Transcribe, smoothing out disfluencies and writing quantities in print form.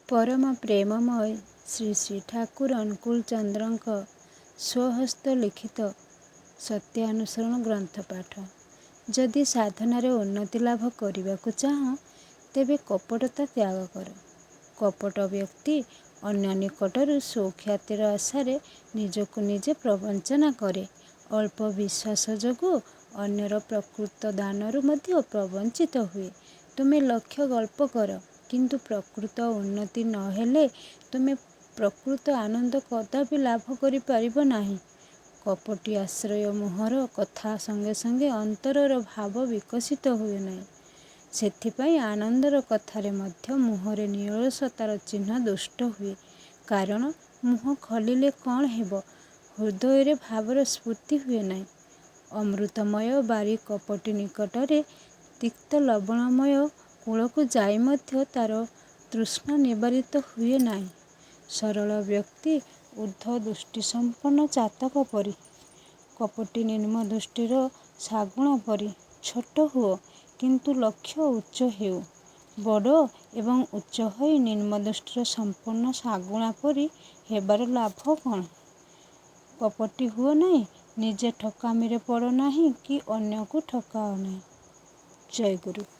ପରମ ପ୍ରେମମୟ ଶ୍ରୀ ଶ୍ରୀ ଠାକୁର ଅନୁକୂଳଚନ୍ଦ୍ରଙ୍କ ସ୍ୱହସ୍ତ ଲିଖିତ ସତ୍ୟାନୁସରଣ ଗ୍ରନ୍ଥ ପାଠ। ଯଦି ସାଧନାରେ ଉନ୍ନତି ଲାଭ କରିବାକୁ ଚାହଁ, ତେବେ କପଟତା ତ୍ୟାଗ କର। କପଟ ବ୍ୟକ୍ତି ଅନ୍ୟ ନିକଟରୁ ସୁଖ୍ୟାତିର ଆଶାରେ ନିଜକୁ ନିଜେ ପ୍ରବଞ୍ଚନା କରେ। ଅଳ୍ପ ବିଶ୍ୱାସ ଯୋଗୁଁ ଅନ୍ୟର ପ୍ରକୃତ ଦାନରୁ ମଧ୍ୟ ପ୍ରବଞ୍ଚିତ ହୁଏ। ତୁମେ ଲକ୍ଷ୍ୟ ଗଳ୍ପ କର, କିନ୍ତୁ ପ୍ରକୃତ ଉନ୍ନତି ନ ହେଲେ ତୁମେ ପ୍ରକୃତ ଆନନ୍ଦ କଦାପି ଲାଭ କରିପାରିବ ନାହିଁ। କପଟୀ ଆଶ୍ରୟ ମୁହଁର କଥା ସଙ୍ଗେ ସଙ୍ଗେ ଅନ୍ତରର ଭାବ ବିକଶିତ ହୁଏ ନାହିଁ। ସେଥିପାଇଁ ଆନନ୍ଦର କଥାରେ ମଧ୍ୟ ମୁହଁରେ ନିରଳସତାର ଚିହ୍ନ ଦୁଷ୍ଟ ହୁଏ। କାରଣ ମୁହଁ ଖୋଲିଲେ କ'ଣ ହେବ, ହୃଦୟରେ ଭାବର ସ୍ଫୂର୍ତ୍ତି ହୁଏ ନାହିଁ। ଅମୃତମୟ ବାରି କପଟୀ ନିକଟରେ ତିକ୍ତ ଲବଣମୟ କୂଳକୁ ଯାଇ ମଧ୍ୟ ତା'ର ତୃଷ୍ଣା ନିବାରିତ ହୁଏ ନାହିଁ। ସରଳ ବ୍ୟକ୍ତି ଊର୍ଦ୍ଧ୍ୱ ଦୃଷ୍ଟିସମ୍ପନ୍ନ ଚାତକ ପରି, କପଟୀ ନିମ୍ନ ଦୃଷ୍ଟିର ଶାଗୁଣା ପରି। ଛୋଟ ହୁଅ, କିନ୍ତୁ ଲକ୍ଷ୍ୟ ଉଚ୍ଚ ହେଉ। ବଡ଼ ଏବଂ ଉଚ୍ଚ ହୋଇ ନିମ୍ନ ଦୃଷ୍ଟିର ସମ୍ପନ୍ନ ଶାଗୁଣା ପରି ହେବାର ଲାଭ କ'ଣ? କପଟୀ ହୁଅ ନାହିଁ, ନିଜେ ଠକାମିରେ ପଡ଼ ନାହିଁ କି ଅନ୍ୟକୁ ଠକାଅ ନାହିଁ। ଜୟ ଗୁରୁ।